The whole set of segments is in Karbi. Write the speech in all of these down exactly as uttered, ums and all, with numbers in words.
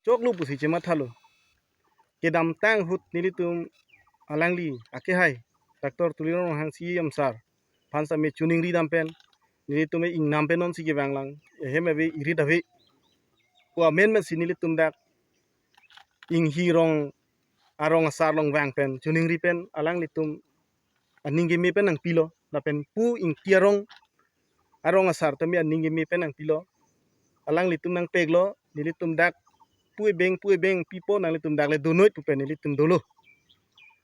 choklo pusi chemathalo. Kedamtang ahut nelitum alangli akehai Doctor Tuliram Ronghang C E M sir aphan sitame choningri dam pen nelitum ingnam pen nonsi kevang lang, ehem ave, irit ave pu amen pen si nelitum dak Inghi rong arong asar along vang pen choningri pen alanglitum aning keme pen nangpilo, lapen pu Ingti arong arong asar tame aning keme pen nangpilo. Alanglitum nangpeklo, nelitum dak pu ebeng pu ebeng pipo, nanglitum dak le donoi pu pen nelitum dolo.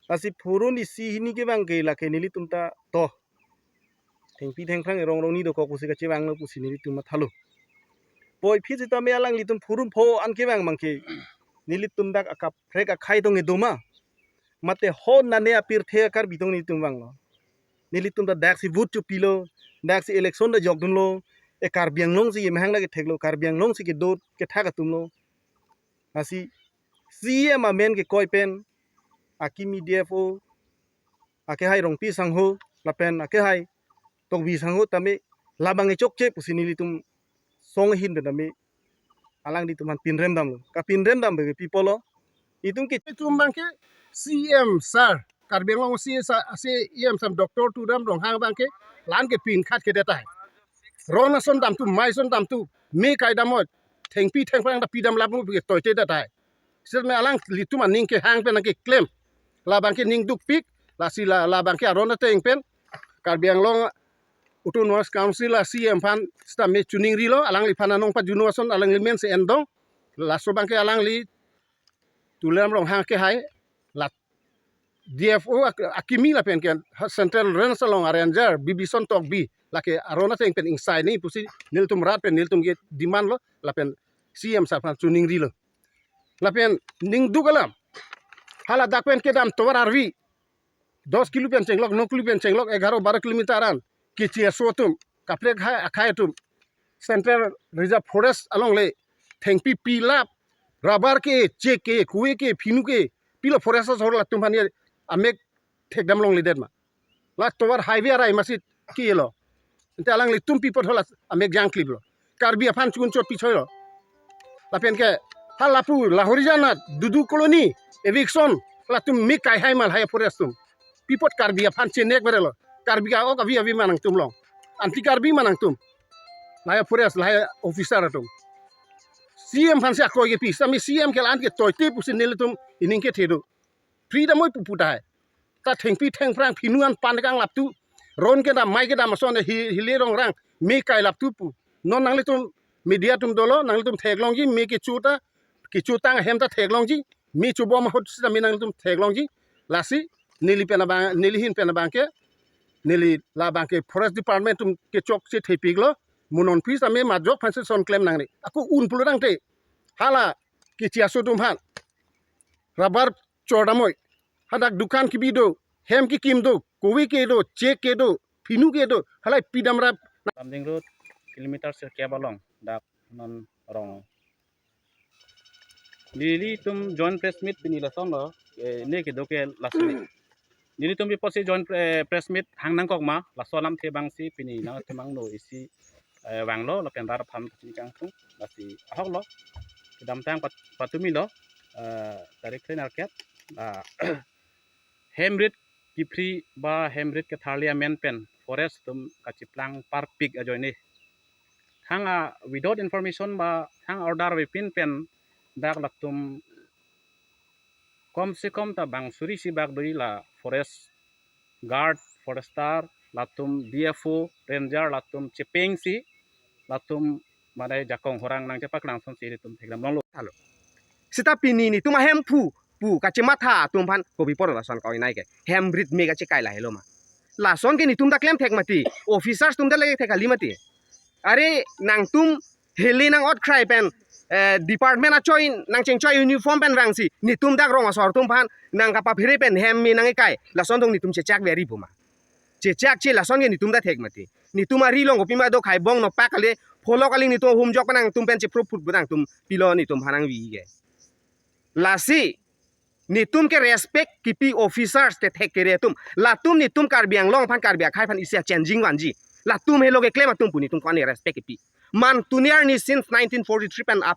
Lasi phurun isi hini kevang ke lake nelitum ta to thengpi thengphrang erong rong ni dokok pusi kachevanglo pusi nelitum mathalo. Puvoiphit sitame alanglitum phurun pho an kevang abangke nelitum dak akaprek akhei tong edo ma, mate ho nane apirthe a-Karbi tong nelitum vanglo. Nelitum ta daksi vote chopilo, daksi election ta jokdunlo, e Karbi Anglong si kemahang ta ketheklo, Karbi Anglong si kedo kethak atumlo. Lasi C E M amen kekoi pen akimi D F O, akehai Rongpi sangho lapen akehai Tokbi sangho tame labang e chokche pusi nelitum song ahin pen tame alanglitum aphan pinrem damlo. Kapinrem dam pen ke pi apotlo, itum ke itum abangke C E M sir, Karbi Anglong C E M sir, C E M sir Doctor Tuliram Ronghang abangke la-an ke pin khat kedet tahai. Ron ason damtum, mei ason damtum, me kai damot, thengpi thengphrang ta pidam lapu ke toite det tahai. Sitame alanglitum aning kehang pen nangkeklem, labangke ning dukpik, lasi la, labangke aron ateng pen Karbi Anglong Autonomous Council a C E M aphan sitame choningrilo, alangliphan anong pajuno ason alangli men si endong. Laso abangke alangli Tuliram Ronghang akehai la D F O ak-, akimi lapen ke Central Range along a-ranger Bibison Tokbi lake aron ateng pen ingsai ni pusi nelitum rat pen nelitum ke demand lo, lapen C E M sir aphan choningrilo. Lapen ning duk alam, hala dak pen kedam tovar arvi, dos kilo pen chenglok, no kilo pen chenglok, egaro baro kilometer an keche aso atum, kaprek hai akhei atum Central Reserve Forest along le thengpi pilap, rubber ke, chek ke, kove ke, phinu ke, pilo forest asor latum aphan ye amek thekdam longledet ma. La tovar highway arai masi kilo. Ante alanglitum pi apot hala amek jangkliplo. Karbi aphan chun chot pichoilo. Lapen ke halapu Lahorijan at, Dudu Colony, eviction, latum me kai hai ma lahai forest atum. Pi apot Karbi aphan chenek berelo. Karbi a-ok avi avi ma nangtum long. Anti Karbi ma nangtum. Lahai forest, lahai officer atum. C E M aphan si akoi kepi, sitame C E M ke la-an ke toite pusi nelitum ining kethe do. Free damoi pupu tahai. Ta thengpi thengphrang phinu an pan kang laptu. Ron kedam, mei kedam ason hi, hile rong rang, me kai laptu pu. Non nanglitum media atum dolo, nanglitum theklongji, me kecho ta, kecho tang ahem ta theklongji, me chobom ahut sitame nanglitum theklongji. Lasi neli pen abang, neli ahin pen abangke, neli labangke Forest Department atum kechokche thepiklo, mo non pi sitame majok aphan si son klem nangne. Ako un pulo tangte, hala keche aso atum aphan rubber chor damoi, hadak dukan kebi do, hem kekim do, kove kedo, chek kedo, phinu kedo, halahai pidam rap. Lumding Road, kilometer sirkep along dak non rong. Nelitum joint press meet pini lasonlo, eh, ne kedo ke lason. Nelitum pi apotsi joint, eh, press meet hang nangkok ma, laso alamthe abang si pini nangtum angno isi, eh, vanglo, lapen rat aphan kachini kangtung, lasi ahoklo. Kedamtang pat-, patumilo, eh, tarik kre-nerkep, ah, hem rit kephri ba hem rit ketharli amen pen forest atum kachiplang parpik ajoine. Thang a without information ba thang order avepin pen dak latum kom se kom ta bang suri isi bak do-i, la forest guard, forester, latum D F O, ranger, latum chepengsi, latum mane jakong horang nangchepaklangson si ilitum thekdam longlo. Alo. Seta pini netum ahemphu pu kachematha atum aphan kopi apot lason ka-oi nai ke. Hem rit me kachekai lahelo ma. Lason ke netum ta klemthek mati. Officers atum ta lake thek kali mati. Are nangtum hili nang-ot krai pen, eh, department achoi nangchengchoi uniform pen vangsi netum dak rong asor atum aphan nangkapaphere pen hem me nangkekai. Lason dong netum chechak veri pu ma. Chechakche lason ke netum ta thek mati. Netum ari along kopima do khai bong nopak kali, pholok aling netum ahum jok pen nangtum pen chepro phut pu nangtum pilo netum aphan nangvi ke. Lasi netum ke respect kepi officers te thek kere atum. Latum netum Karbi Anglong aphan, Karbi akhei aphan isi a-changing vanji. Latum helo keklem atum pu netum ko-an respect kepi. Man tuni arni since nineteen forty-three pen ap